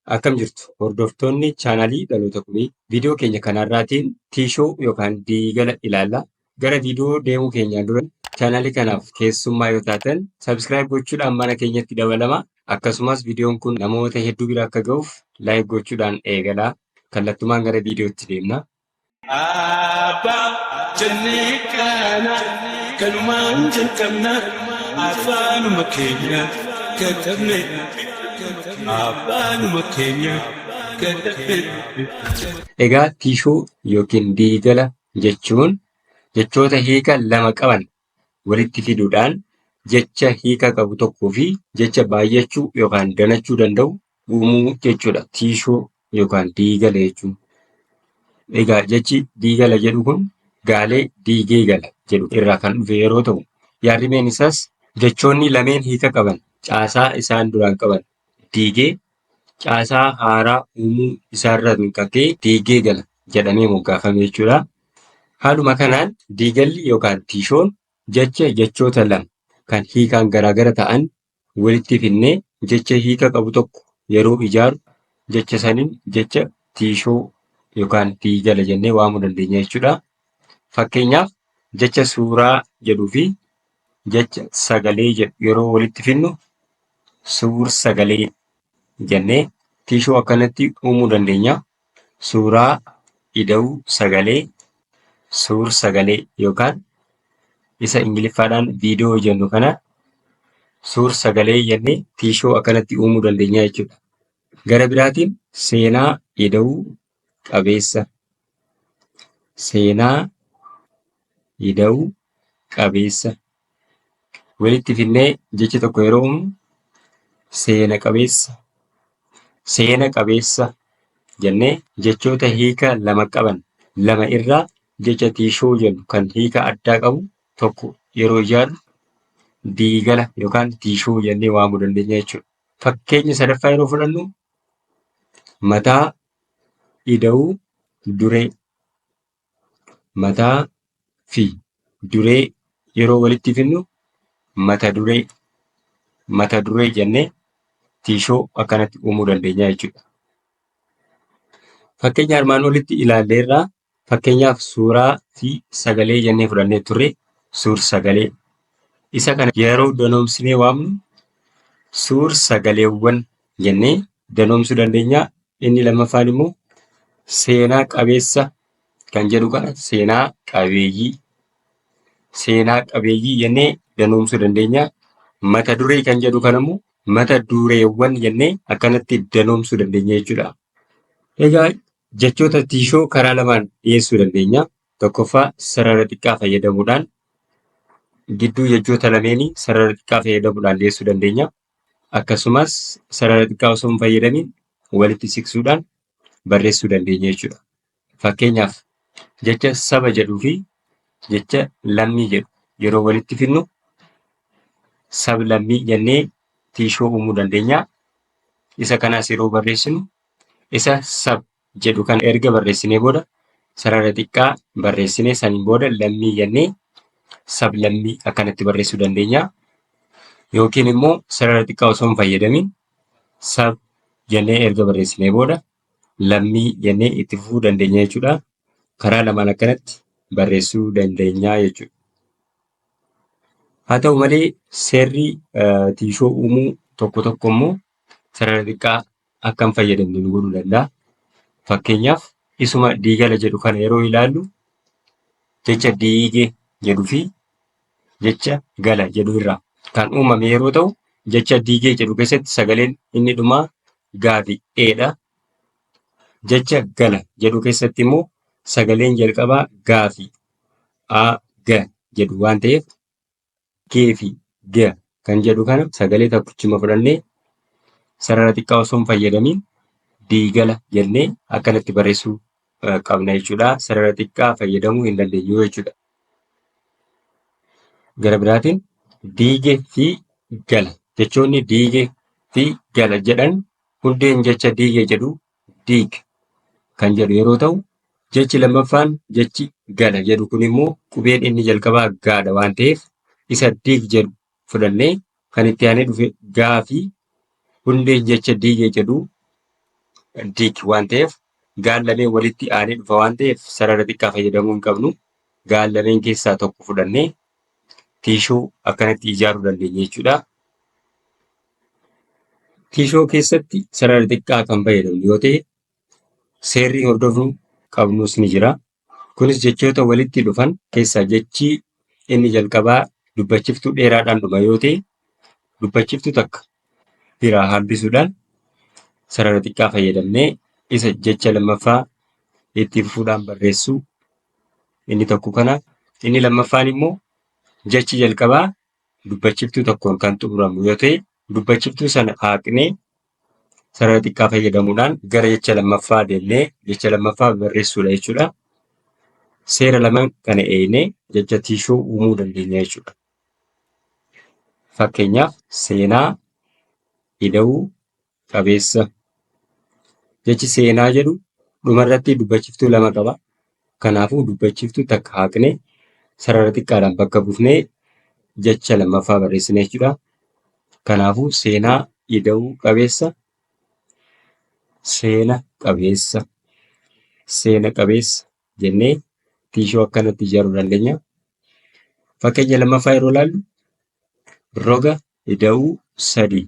Akkam jirtu hordoftoonni chaanaalii Dhaloota Qubee viidiyoo keenya kanarraatiin tiishoo yookaan diigala ilaalla. Gara viidiyoo deemuu keenyaan dura chaanaalii kanaaf keessummaa yoo taatan subscribe gochuudhaan mana keenyatti dabalama. Akkasumas viidiyoon kun namoota hedduu bira akka ga'uuf like gochuudhaan eegalaa. Kallattumaan gara viidiyootti deemna. Abbaa jennee kaana kanumaan jalqabna afaanuma keenya katabne afaanuma keenya katabne. Egaa tiishoo yookiin diigala jechuun jechoota hiika lama qaban walitti fiduudhaan jecha hiika qabu tokkoo fi jecha baay'achuu yookaan danachuu danda'u uumuu jechuudha. Tiishoo yookaan diigala jechuun. Egaa jechi diigala jedhu kun gaalee diigee gala jedhu irraa kan dhufe yeroo ta'u, yaadrimeen isaas jechoonni lameen hiika qaban caasaa isaan duraan qaban diigee caasaa haaraa uumuu isaarraan kan ka'e diigee gala jedhamee moggaafame jechuudha. Haaluma kanaan diigalli yookaan tiishoon jecha jechoota lama kan hiikaan garaagara ta'an walitti finnee jecha hiika qabu tokko yeroo ijaaru jecha saniin jecha tiishoo yookaan diigala jennee waamuu dandeenya jechuudha. Fakkeenyaaf jecha suuraa jedhuu fi jecha sagalee jedhu yeroo walitti finnu suur sagalee jennee tiishoo akkanatti uumuu dandeenya. Suuraa ida'uu sagalee suur sagalee yookaan isa Ingiliffaadhaan viidiyoo jennu kana suur sagalee jennee tiishoo akkanatti uumuu dandeenya jechuudha. Gara biraatiin seenaa ida'uu qabeessa seenaa ida'uu qabeessa walitti finnee jecha tokko yeroo uumnu seena qabeessa seena qabeessa jennee jechoota hiika lama qaban lama irraa jecha tiishoo jennu kan hiika addaa qabu tokko yeroo ijaarru diigala yookaan tiishoo jennee waamuu dandeenya jechuudha. Fakkeenya sadaffaa yeroo fudhannu mataa ida'uu duree mataa fi duree yeroo walitti fidnu mata duree mata duree jennee tiishoo akkanatti uumuu dandeenya jechuudha. Fakkeenya armaan olitti ilaalle irraa fakkeenyaaf suuraa fi sagalee jennee fudhannee turre suur sagalee. Isa kana yeroo danoomsinee waamnu suur sagaleewwan jennee danoomsuu dandeenya. Inni lammaffaan immoo seenaa qabeessa kan jedhu kana seenaa qabeeyyii seenaa qabeeyyii jennee danoomsuu dandeenya. Mata duree kan jedhu kana immoo mata dureewwan jennee akkanatti danoomsuu dandeenya jechuudha. Egaa jechoota tiishoo karaa lamaan dhiyeessuu dandeenya. Tokkoffaa sarara xiqqaa fayyadamuudhaan gidduu jechoota lameenii sarara xiqqaa fayyadamuudhaan dhiyeessuu dandeenya. Akkasumas sarara xiqqaa osoo hin fayyadamiin walitti siqsuudhaan barreessuu dandeenya jechuudha. Fakkeenyaaf jecha saba jedhuu fi jecha lammii jedhu yeroo walitti fidnu sab-lammii jennee tiishoo uumuu dandeenya. Isa kanas yeroo barreessinu isa sab jedhu kana erga barreessinee booda sarara xiqqaa barreessinee saniin booda lammii jennee sab-lammii akkanatti barreessuu dandeenya. Yookiin immoo sarara xiqqaa osoo hin fayyadamiin sab jennee erga barreessinee booda lammii jennee itti fufuu dandeenya jechuudha. Karaa lamaan akkanatti barreessuu dandeenya jechuudha. Haa ta'u malee seerri tiishoo uumuu tokko tokko immoo sarara xiqqaa akka hin fayyadamne nu godhuu danda'a. Fakkeenyaaf isuma diigala jedhu kana yeroo ilaallu jecha diige jedhu fi jecha gala jedhu irraa kan uumame yeroo ta'u jecha diigee jedhu keessatti sagaleen inni dhumaa gaa fi eedha. Jecha gala jedhu keessatti immoo sagaleen jalqabaa gaa fi a ga jedhu waan ta'eef gee fi ga kan jedhu kana sagalee tokkichuma fudhannee sarara xiqqaa osoo hin fayyadamiin diigala jennee akkanatti barreessuu qabna jechuudha. Sarara xiqqaa fayyadamuu hin dandeenyu jechuudha. Gara biraatiin diige fi gala jechoonni diige fi gala jedhan hundeen jecha diige jedhu diig kan jedhu yeroo ta'u, jechi lammaffaan jechi gala jedhu kun immoo qubeen inni jalqabaa gaadha waan ta'eef isa diig jedhu fudhannee kan itti aanee dhufe gaa fi hundeen jecha diige jedhu Dig waan ta'eef gaan lameen walitti aanee dhufa waan ta'eef sarara xiqqaa fayyadamuu hin qabnu. Gaan lameen keessaa tokko fudhannee tiishoo akkanatti ijaaruu dandeenya jechuudha. Tiishoo keessatti sarara xiqqaa kan fayyadamnu yoo ta'e seerri hordofuu qabnus ni jira. Kunis jechoota walitti dhufan keessaa jechi inni jalqabaa dubbachiftuu dheeraadhaan dhuma yoo ta'e dubbachiftuu takka biraa hambisuudhaan sarara xiqqaa fayyadamnee isa jecha lammaffaa itti fufuudhaan barreessuu inni tokko kana. Inni lammaffaan immoo jechi jalqabaa dubbachiftuu tokkoon kan xumuramu yoo ta'e dubbachiftuu sana haaqnee sarara xiqqaa fayyadamuudhaan gara jecha lammaffaa deemnee jecha lammaffaa barreessuudha jechuudha. Seera lamaan kana eegnee jecha tiishoo uumuu dandeenya jechuudha. Fakkeenyaaf seenaa ida'uu qabeessa. Jechi seenaa jedhu dhumarratti dubbachiftuu lama qaba. Kanaafuu dubbachiftuu takka haqnee sarara xiqqaadhaan bakka buufnee jecha lammaffaa barreessina jechuudha. Kanaafuu seenaa ida'uu qabeessa seena qabeessa seena qabeessa jennee tiishoo akkanatti ijaaruu dandeenya. Fakkeenya lammaffaa yeroo ilaallu roga ida'uu sadii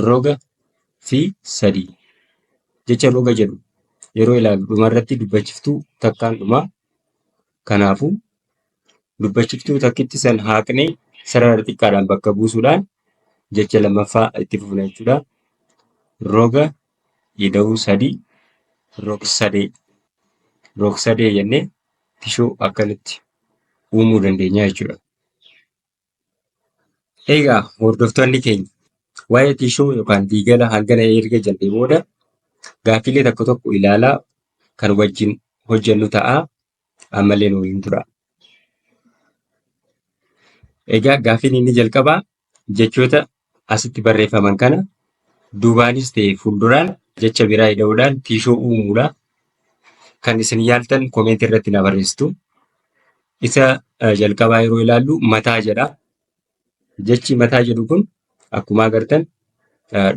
roga fi sadii jecha roga jedhu yeroo ilaallu dhumarratti dubbachiftuu takkaan dhuma. Kanaafuu dubbachiftuu takkitti san haaqnee sarara xiqqaadhaan bakka buusuudhaan jecha lammaffaa itti fufna jechuudha. Roga ida'uu sadii rog-sadee rog-sadee jennee tishoo akkanatti uumuu dandeenya jechuudha. Egaa hordoftoonni keenya waa'ee tishoo yookaan diigala hangana erga jennee booda gaaffiilee tokko tokko ilaalaa kan wajjin hojjennu ta'a. Ammallee nu waliin tura. Egaa gaaffiin inni jalqabaa jechoota asitti barreeffaman kana duubaanis ta'e fuulduraan jecha biraa ida'uudhaan tiishoo uumuudha. Kan isin yaaltan koomentii irratti na barreessitu. Isa jalqabaa yeroo ilaallu mataa jedha. Jechi mataa jedhu kun akkuma agartan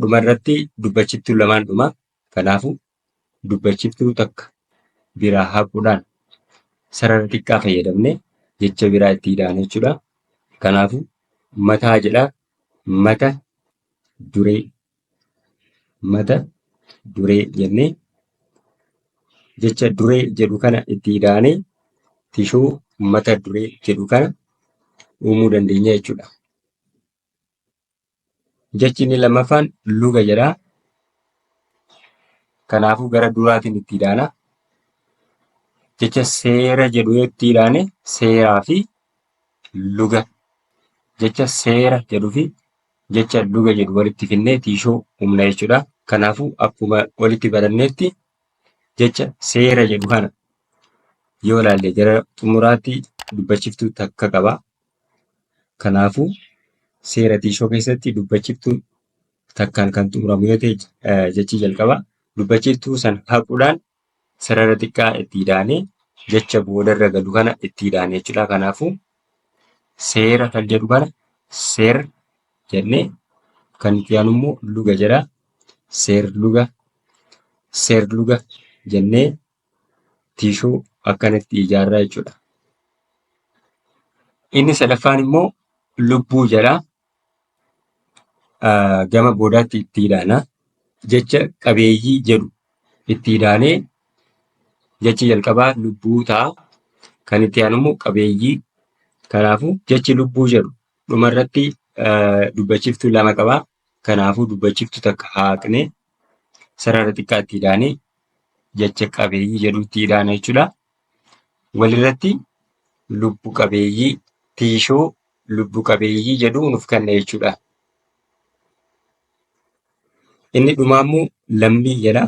dhuma irratti dubbachiftuu lamaan dhuma. Kanaafuu dubbachiftuu takka biraa haquudhaan sarara xiqqaa fayyadamnee jecha biraa itti ida'ana jechuudha. Kanaafuu mataa jedha. Mata duree mata duree jennee jecha duree jedhu kana itti ida'anee tishoo mata duree jedhu kana uumuu dandeenya jechuudha. Jechi inni lammaffaan luga jedha. Kanaafuu gara duraatiin itti idaana. Jecha seera jedhu yoo itti idaane seeraa fi luga. Jecha seera jedhuu fi jecha luga jedhu walitti finnee tiishoo uumna jechuudha. Kanaafuu akkuma walitti barannetti jecha seera jedhu kana yoo ilaalle gara xumuraatti dubbachiftuu takka qaba. Kanaafuu seera tiishoo keessatti dubbachiftuun takkaan kan xumuramu yoo ta'e jechi jalqaba dubbachiftuu san haquudhaan sarara xiqqaa itti idaanee jecha boodarra galu kana itti idaane jechuudha. Kanaafuu seera kan jedhu kana seer jennee kan itti aanu immoo luga jedha. Seerluga seerluga jennee tiishoo akkanatti ijaarraa jechuudha. Inni sadaffaan immoo lubbuu jedha. Gama boodaatti itti idaana. Jecha qabeeyyii jedhu itti idaanee jechi jalqabaa lubbuu ta'a. Kan itti aanu immoo qabeeyyii. Kanaafuu jechi lubbuu jedhu dhumarratti dubbachiftuu lama qaba. Kanaafuu dubbachiftuu takka haaqnee sarara xiqqaa itti idaanee jecha qabeeyyii jedhu itti idaana jechuudha. Walirratti lubbu qabeeyyii tiishoo lubbu qabeeyyii jedhu nuuf kenna jechuudha. Inni dhumaa immoo lammii jedha.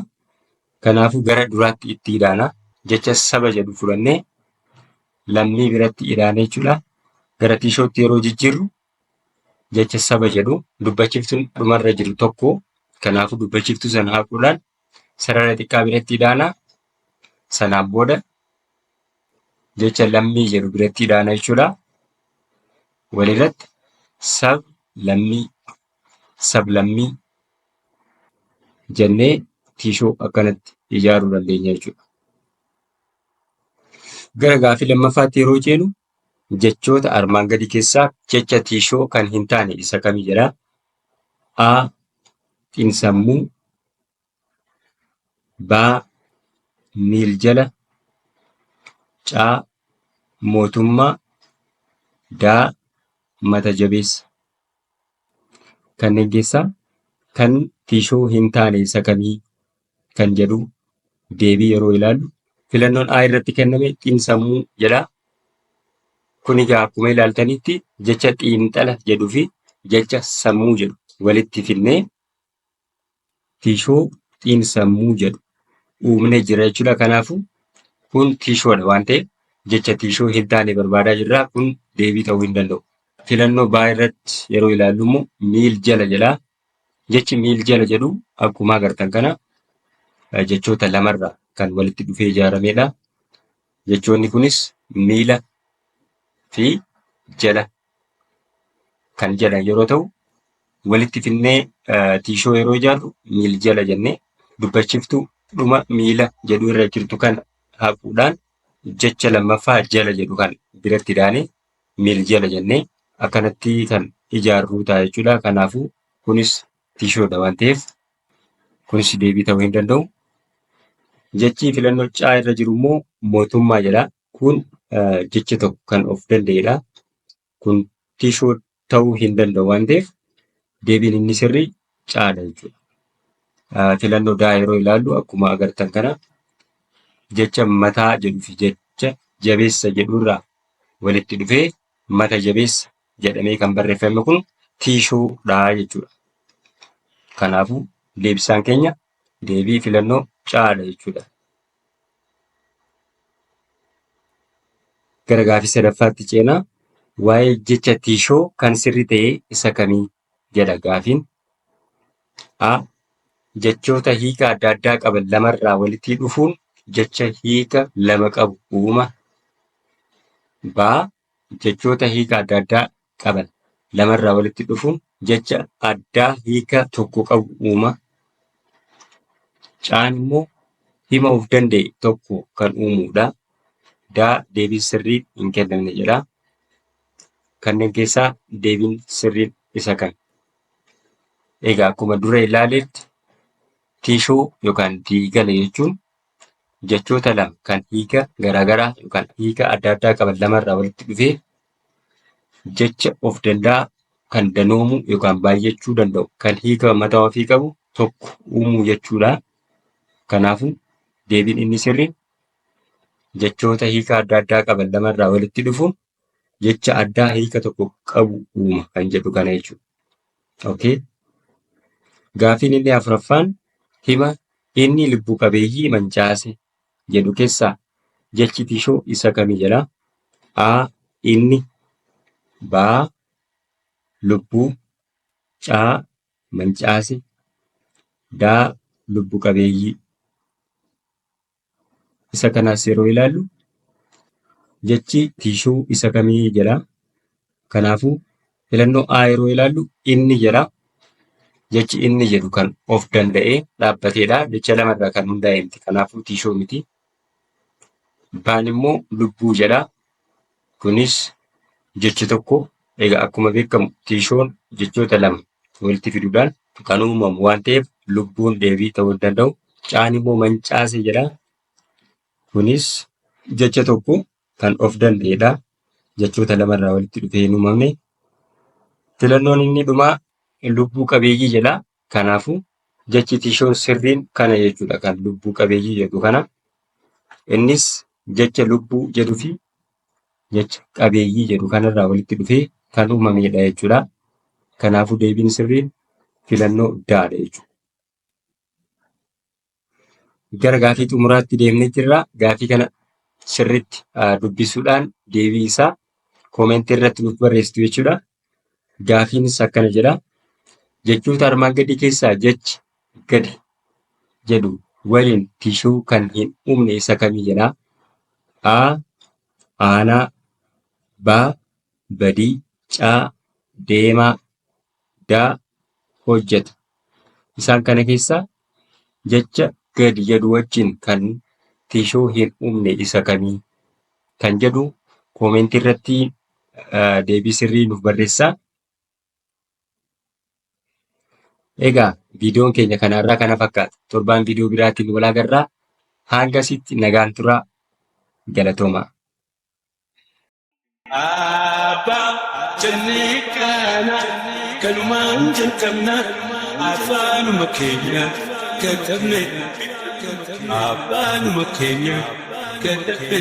Kanaafuu gara duraatti itti idaana. Jecha saba jedhu fudhannee lammii biratti idaana jechuudha. Gara tiishootti yeroo jijjiirru jecha saba jedhu dubbachiftuun dhumarra jiru tokko kanaafuu dubbachiftuu sana haquudhaan sarara xiqqaa biratti idaana. Sanaan booda jecha lammii jedhu biratti idaana jechuudha. Walirratti sab lammii sab lammii jennee tiishoo akkanatti ijaaruu dandeenya jechuudha. Gara gaaffii lammaffaatti yeroo ceenu jechoota armaan gadii keessaa jecha tiishoo kan hin taane isa kami jedha. A. Xiinsammuu B. Miiljala C. Mootummaa D. Mata jabeessa. Kanneen keessaa kan tiishoo hin taane isa kamii kan jedhu deebii yeroo ilaallu filannoon A irratti kenname xiinsammuu jedha. Kun egaa akkuma ilaaltanitti jecha xiinxala jedhuu fi jecha sammuu jedhu walitti fidnee tiishoo xiinsammuu jedhu uumnee jira jechuudha. Kanaafuu kun tiishoodha waan ta'eef jecha tiishoo hin taane barbaadaa jirra. Kun deebii ta'uu hin danda'u. Filannoo B irratti yeroo ilaallu immoo miil jala jedha. Jechi miil jala jedhu akkuma agartan kana jechoota lamarraa kan walitti dhufee ijaaramedha. Jechoonni kunis miila fi jala kan jedhan yeroo ta'u, walitti finnee tiishoo yeroo ijaarru miil jala jennee dubbachiftuu dhuma miila jedhu irra jirtu kana haquudhaan jecha lammaffaa jala jedhu kan biratti daanee miil jala jennee akkanatti kan ijaarru ta'a jechuudha. Kanaafuu kunis tiishoodha waan ta'eef kunis deebii ta'uu hin danda'u. Jechi filannoo C irra jiru immoo mootummaa jedha. Kun jecha tokko kan of danda'edha. Kun tishoo ta'uu hin danda'u waan ta'eef deebiin inni sirrii C dha jechuudha. Filannoo D yeroo ilaallu akkuma agartan kana jecha mataa jedhuu fi jecha jabeessa jedhu irraa walitti dhufee mata jabeessa jedhamee kan barreeffame kun tiishoodha jechuudha. Kanaafuu deebisaan keenya deebii filannoo C dha jechuudha. Gara gaafii sadaffaatti ceenaa. Waa'ee jecha tiishoo kan sirrii ta'e isa kamii jedha gaafiin. A. Jechoota hiika adda addaa qaban lamarraa walitti dhufuun jecha hiika lama qabu uuma. B. Jechoota hiika adda addaa qaban lamarraa walitti dhufuun jecha addaa hiika tokko qabu uuma. C'n immoo hima of danda'e tokko kan uumudha. D. Deebiin sirriin hin kennamne jedha. Kanneen keessaa deebiin sirriin isa kami? Egaa akkuma dura ilaaletti tiishoo yookaan diigala jechuun jechoota lama kan hiika garaagaraa yookaan hiika adda addaa qaban lamarraa walitti dhufee jecha of danda'aa kan danoomuu yookaan baay'achuu danda'u kan hiika mataa ofii qabu tokko uumuu jechuudha. Kanaafuu deebiin inni sirriin jechoota hiika adda addaa qaban lamarraa walitti dhufuun jecha addaa hiika tokko qabu uuma kan jedhu kana jechuudha. Okay. Gaafiin inni afuraffaan hima inni lubbu qabeeyyii mancaase jedhu keessaa jechi tishoo isa kami jedha? A. Inni B. Lubbuu C. Mancaase D. Lubbu qabeeyyii. Isa kanas yeroo ilaallu jechi tishoo isa kamii jedha. Kanaafuu filannoo A yeroo ilaallu inni jedha. Jechi inni jedhu kan of danda'ee dhaabbateedha. Jecha lamarraa kan hundaa'e miti. Kanaafuu tishoo miti. Baan immoo lubbuu jedha. Kunis jechi tokko egaa akkuma beekamu tishoon jechoota lama walitti fiduudhaan kan uumamu waan ta'eef lubbuun deebii ta'uu hin danda'u. Caan immoo mancaase jedha. Kunis jecha tokko kan of danda'edha. Jechoota lamarraa walitti dhufee hin uumamne. Filannoon inni dhumaa lubbuu qabeeyyii jedha. Kanaafuu jechi tishoon sirriin kana jechuudha kan lubbuu qabeeyyii jedhu kana. Innis jecha lubbuu jedhuu fi jecha qabeeyyii jedhu kanarraa walitti dhufee kan uumamedha jechuudha. Kanaafuu deebiin sirriin filannoo D dha jechuudha. Gara gaafii xumuraatti deemnee jirra. Gaafii kana sirriitti dubbisuudhaan deebii isaa koomentii irratti nuuf barreessitu jechuudha. Gaafiinis akkana jedha. Jechoota armaan gadii keessaa jechi gadi jedhu waliin tishuu kan hin uumne isa kamii jedha. A. Aanaa B. Badii C. Deemaa D. Hojjeta. Isaan kana keessaa Jecha gad jedhu wajjin kan tishoo hin uumne isa kamii? Kan jedhu koomentii irratti deebii sirrii nuuf barreessaa. Egaa viidiyoon keenya kanarraa kana fakkaata. Torbaan viidiyoo biraatiin wal agarraa. Hangasitti nagaan turaa. Galatoomaa. Abbaa jennee kana kanumaan jalqabna afaanuma keenya katabne afaanuma keenya katabne.